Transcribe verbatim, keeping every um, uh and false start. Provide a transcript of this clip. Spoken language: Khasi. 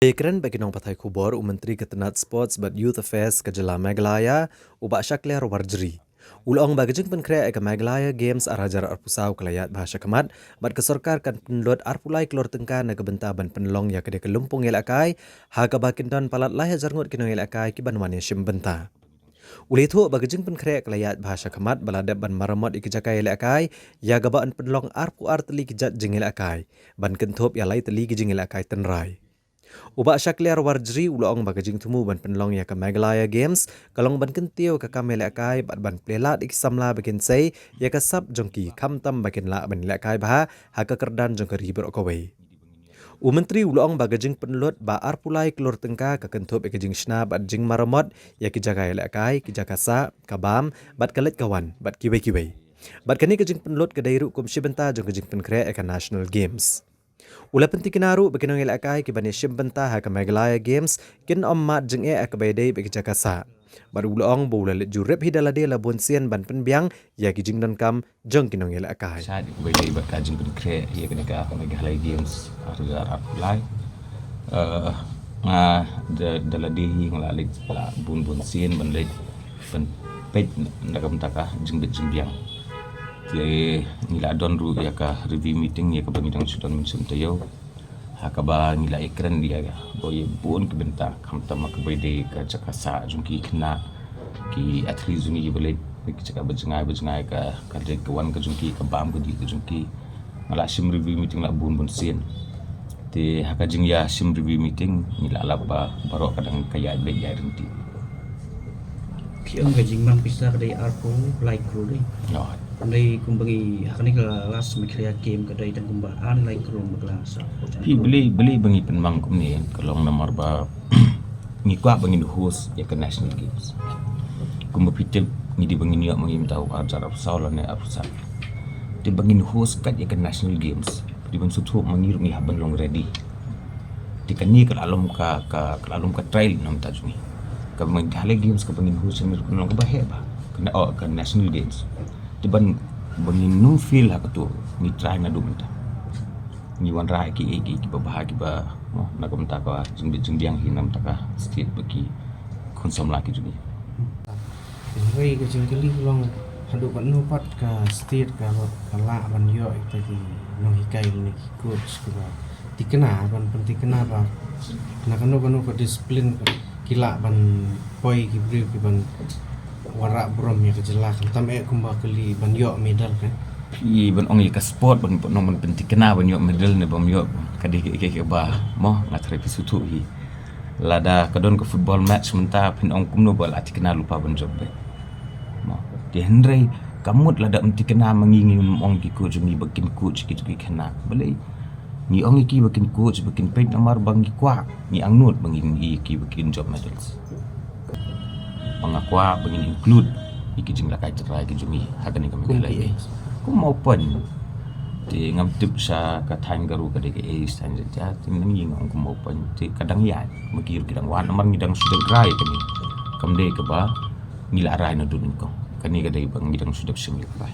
Haba kren bad ki nongpathai khubor, u Myntri ka tnad Sports bad Youth Affairs ka jylla Meghalaya, u Bah Shakliar Warjri, u la ong ba ka jingpynkhreh ïa ka Meghalaya Games ar hajar arphew saw ka la ïaid bha sha khmat, bad ka sorkar kan pynlut arphew lai klur tyngka na ka bynta ban pynlong ïa ka dei ka lympung ïalehkai, ha kaba kin don palat lai hajar ngut ki nongïalehkai ki ban wan ïashim bynta. U la ïathuh ba ka jingpynkhreh ka la ïaid bha sha khmat, ba la dep ban maramot ïa ki jaka ïalehkai, ïa kaba yn pynlong arphew ar tylli ki jait jingïalehkai, ban kynthup ïa lai tylli ki jingïalehkai tynrai. U Bah Shakliar Warjri u la ong ba ka jingthmu ban pynlong ïa ka Meghalaya Games ka long ban kyntiew ïa ka kam ïalehkai bad ban plie lad ïa ki samla ba kin sei ïa ka sap jong ki, khamtam ba kin lah ban ïalehkai bha ha ka kyrdan jong ka ri baroh kawei. U Myntri u la ong ba ka jingpynlut ba arphew lai klur tyngka ka kynthup ïa ka jingshna bad jingmaramot ïa ki jaka ïalehkai, ki jaka sah, ka bam bad ka leit ka wan, bad kiwei kiwei. Bad kane ka jingpynlut ka dei ruh kum shi bynta jong ka jingpynkhreh ïa ka National Games. U la pyntikna ruh ba ki nongïalehkai ki ban ïashim bynta ha ka Meghalaya Games kin ym mad jingeh ha kaba ïadei bad ki jaka sah. Bad u la ong ba u la leit jurip hi da lade la bun sien ban pynbiang ïa ki jingdonkam jong ki nongïalehkai. Sah kaba ïadei bad ka jingpynkhreh ïa kane ka Meghalaya Games ar hajar arphew lai. Eh, nga da, da lade hi nga la leit la bun bun sien ban leit ban peit na ka bynta ka jingbit jingbiang. Te ngi la don ruh ïa ka review meeting ïa kaba ngi dang shu don mynsiem taïew. Ha kaba ngi la ïakren ïa ba ïa bun ki bynta, khamtam ha kaba ïadei ka jaka sah jong ki khynnah, ki athlete jong ngi ba leit ki jaka ba jngai ba jngai, ka, ka leit ka wan ka jong ki, ka bam ka dih ka jong ki. Nga la shim review meeting la bun bun sien. Te ha ka jingïashim review meeting ngi la lap ba baroh ka dang ka ïaid beit ïaid ryntih. Ki ong ka jingmang pisa ka dei arphew lai klur dei. Ïa. Dei kumba ngi ha kane ka last Meghalaya Game ka dei tang kumba ar lai klur ba ka la sah. Phi, balei, balei ba ngi pynmang kumne, ka long namar ba ngi kwah ba ngin host ïa ka National Games. Kumba phi tip ngi dei ba ngin ïoh ma ngi mynta u ar hajar arphew saw lane arphew san. Te ba ngin host kat ïa ka National Games, dei ban sngewthuh ma ngi ruh ngi hap ban long ready. Te kane ka la long ka, ka, ka la long ka trial na ka bynta jong ngi. Ka Meghalaya Games kaba ngin host, ngi ruh ka long kaba heh bha. Ka na, oh, ka National Games. Te ban, ba ngin ym fail ha kato, ngi try naduh mynta. Ngi wanrah kiei kiei kiba bha kiba, mo, na ka bynta ka jingbit jingbiang hi na ka bynta ka state bad ki khun samla ki jong ngi. Hynrei ka jingkylli ka long haduh katno pat ka state ka, ka lah ban ïoh ïa kita ki nonghikai lane ki coach kiba thikna, ban pynthikna ba na kano kano ka discipline ki lah ban poi ki briew ki ban wanrah burom ïa ka jylla, khamtam eh kumba kylli ban ïoh medal ka. Phi, ban ong ïa ka sport ban, ban ong ban pynthikna ban ïoh medal ne ban ïoh, ka dei ka, ka, kaba, mo, nga tharai phi sngewthuh hi. Lada ka don ka football match mynta phin ong kumno ba la thikna lypa ban jop beit. Mo. Te hynrei ka mut lada ym thikna ma ngi, ngim ong ki coach jong ngi ba kin coach ki, ki khynnah. Balei? Ngi ong ïa ki ba kin coach, ba kin peit namar ba ngi kwah, ngi angnud ba ngin ïoh ïa ki ba kin jop medals. Ba nga kwah ba ngin include ïa ki jingïalehkai tynrai ki jong ngi ha kane ka Meghalaya Games. Kum open. Te ngam tip sha ka thaiñ Garo ka dei kaei, thaiñ Jaintia, te ngi nga ong kum open. Te ka dang ïaid, ma ki ruh ki dang wan, namar ngi dang shu dep rai kane. Kam dei kaba ngi la rai naduh nyngkong. Kane ka dei ba ngi dang shu dep shim ïa ka rai.